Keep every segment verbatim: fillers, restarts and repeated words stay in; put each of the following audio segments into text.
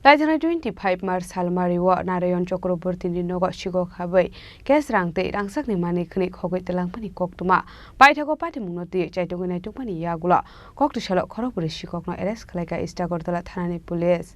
Laithanai twenty five March salmari o Narayan Chakraborty ni nogo sikok habwi cash rang tei rangchakni manwi khwnwi khogwi twlangmani koktwma. Paithago patimungno twi chaitugwi naitukmani yagulo koktwsalo khorokbrwi sikokno arrest khlaikha East Agartala thanani police.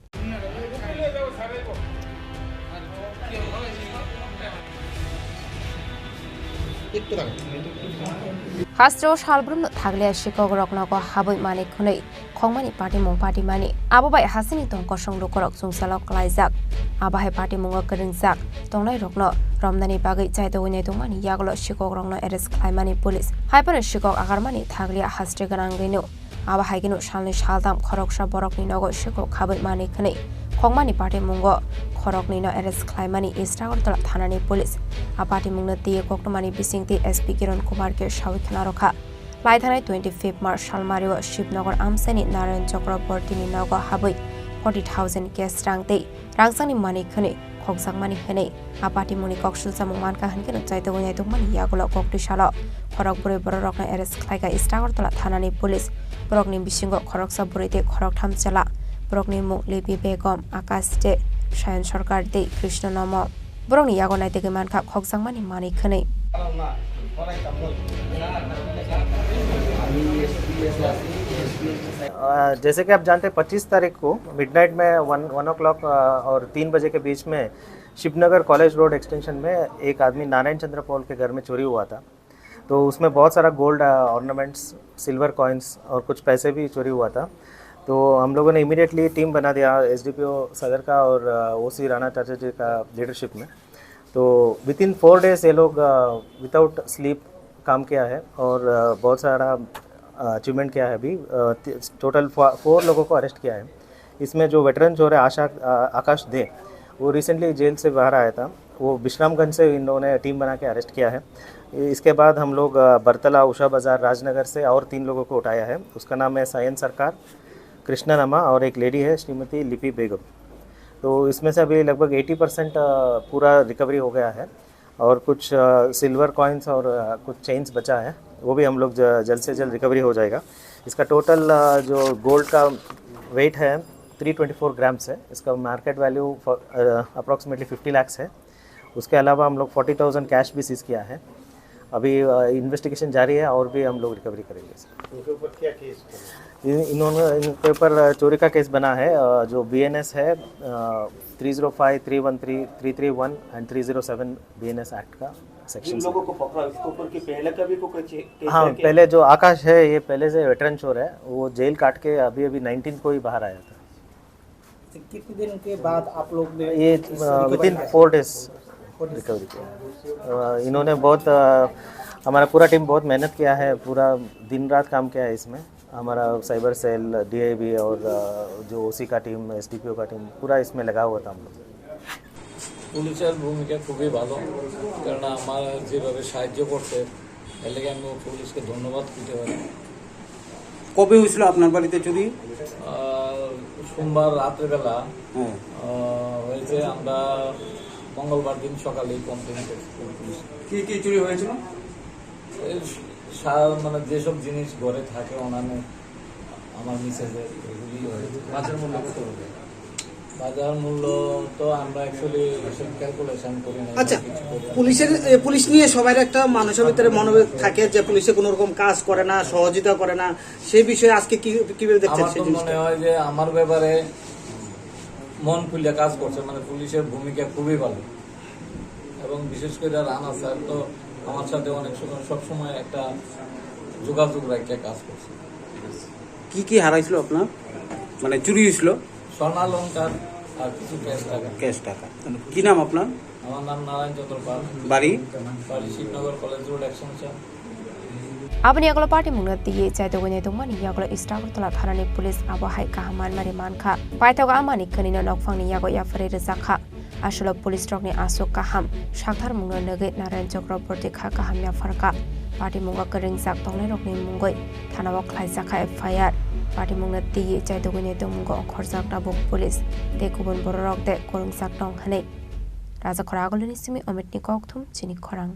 Hasteo salbrumno thaglia sikok rok nogo habwi manwi khwnwi khongmani patimung patimani. Abo bai hasteni tong kosong lukorok chwngsalo klaijak. Abo hai patimungo kwrwngjak tongnairokno romnani bagwi chaitugwi naitugmani yagulo sikokrokno arrest khlaimani police. Haiphano sikok agarmani thaglia haste gwnangwino. Abo hai kheno salni saltham khoroksa borokni nogo sikok habwi manwi khwnwi khongmani patimungo khoroknwino arrest khlaimani East Agartala thanani police. A patimungno twiwi koktwmani bisingtwi S P Kiran Kumar khe sawi khna rwkha. Laithanai twenty fifth March salmario Shibnagar amchaini Narayan Chakraborty ni nogo habwi forty thousand cash rang tei rangchakni manwi khwnwi khokjakmani hwnwi a patimungni kok sulchamung mankha hwnkheno chaitugwi naitugmani yagulo koktwsalo khorok bwrwi bororokno arrest khlaikha East Agartala thanani police. Borokni bisingo khoroksa bwrwi tei khoroktham chwla. Borokni mung Lipi Begum, Akash tei Sayan Sarkar tei Krishna Nomo. Borokni yago naitugwi mankha khokjakmani manwi khwnwi. अ, जैसे कि आप जानते हैं, पच्चीस तारीख को मिडनाइट में one, one ओ क्लॉक, अ, और तीन बजे के बीच में शिवनगर कॉलेज रोड एक्सटेंशन में एक आदमी नारायण चंद्र पॉल के घर में चोरी हुआ था। तो उसमें बहुत सारा गोल्ड, अ, ऑर्नामेंट्स, सिल्वर कॉइन्स और कुछ पैसे भी चोरी हुआ था। तो हम लोगों ने इमीडिएटली टीम बना दिया एसडीपीओ सदर का और, अ, ओसी राणा चटर्जी का लीडरशिप में। तो विद इन फोर डेज ये लोग, अ, विदाउट स्लीप काम किया है और, अ, बहुत सारा, अ, अचीवमेंट किया है अभी। अ, ति-, टोटल फो-, फोर लोगों को अरेस्ट किया है। इसमें जो वेटरन चोर है आशा, अ, आकाश दे, वो रिसेंटली जेल से बाहर आया था। वो विश्रामगंज से इन्होंने टीम बना के अरेस्ट किया है। इसके बाद हम लोग, अ, बरतला, उषा बाजार, राजनगर से और तीन लोगों को उठाया है। उसका नाम है सायन सरकार, कृष्णा नमा और एक लेडी है श्रीमती लिपि बेगम। तो इसमें से अभी लगभग एटी परसेंट, अ, पूरा रिकवरी हो गया है और कुछ, अ, सिल्वर कॉइन्स और, अ, कुछ चेन्स बचा है, वो भी हम लोग ज-, जल्द से जल्द रिकवरी हो जाएगा। इसका टोटल, अ, जो गोल्ड का वेट है थ्री ट्वेंटी फ़ोर ग्राम्स है। इसका market value for, a, approximately fifty lakhs है। उसके अलावा हम लोग फोर्टी थाउजेंड कैश भी सीज किया है। अभी, अ, इन्वेस्टिगेशन जारी है और भी हम लोग रिकवरी करेंगे। उनके ऊपर क्या केस बना है? इन-, इन्होंने, इनके ऊपर चोरी का केस बना है, अ, जो बीएनएस है, अ, three zero five, three one three, three three one and three zero seven BNS act का सेक्शन जिन है। लोगों को पकड़ा, उसके ऊपर की पहले का भी कोई के-, केस हाँ, है क्या? पहले जो आकाश है, ये पहले से वेटरन चोर है, वो जेल काट के अभी, अभी नाइनटीन को ही बाहर आया था। कितने दिन के बाद आप लोग ने ये, इस अ, रिकवरी विदिन किया? फोर डेज रिकवरी किया। अ, इन्होंने बहुत, अ, हमारा पूरा टीम बहुत मेहनत किया है, पूरा दिन रात काम किया है इसमें। हमारा साइबर सेल, डीआईबी और, अ, जो ओसी का टीम, एसडीपीओ का टीम, पूरा इसमें लगा हुआ था हम लोग। পুলিশের ভূমিকা খুবই ভালো, কারণ আমার যেভাবে সাহায্য করছে, এর লাগি আমি পুলিশকে ধন্যবাদ দিতে পারি। কবে হয়েছিল আপনার বাড়িতে চুরি? আহ, সোমবার রাত্রেবেলা, হ্যাঁ। আহ, হয়েছে। আমরা মঙ্গলবার দিন সকালেই কমপ্লেন করছি পুলিশ। কি কি চুরি হয়েছিল? এই সা-, মানে, যেসব জিনিস ঘরে থাকে, অন্যান্য আমার মিসেসের এগুলি হয়েছে। বাজার মূল্য কত হবে? বাজার মূল্য তো আমরা অ্যাকচুয়ালি হিসাব ক্যালকুলেশন করি না, আচ্ছা, কিছু করি না। পুলিশের, এ, পুলিশ নিয়ে সবার একটা মানুষের ভিতরে মনোভাব থাকে যে পুলিশে কোনো রকম কাজ করে না, সহযোগিতা করে না, সেই বিষয়ে আজকে কি, কিভাবে দেখছেন আমার সেই তো জিনিসটা? মনে হয় যে আমার ব্যাপারে মন খুলে কাজ করছে, মানে, পুলিশের ভূমিকা খুবই ভালো। এবং বিশেষ করে রানা স্যার তো আমার সাথে অনেক সময়, সবসময় একটা যোগাযোগ রাখিয়া কাজ করছে। কি কি হারাইছিল আপনার? মানে, চুরি হয়েছিল? স্বর্ণালংকার আর কিছু ক্যাশ টাকা। ক্যাশ টাকা। কি নাম আপনার? আমার নাম নারায়ণ চন্দ্র পাল। বাড়ি? বাড়ি Shibnagar college road, extension. Aboni yagulo patimungno twiwi chaitugwi naitugmani yagulo East Agartala thanani police abo hai kaham manmani mankha. Paithago amani khwnino nokphangni yago yapharwi rwjakha. Aswkno police rokni aswk kaham saktharmungno nugwi Narayan Chakraborty kha kaham yapharkha. Patimungo kwrwngjak tongnairokni mungwi thanao khlaijakha F I R. Patimungno twiwi chaitugwi naitugmungo ongkhorjak tabuk police tei kubun bororok de kwrwngjak tong hwnwi. Rajakhora Agulini simi Omitni kokthum chini khorang.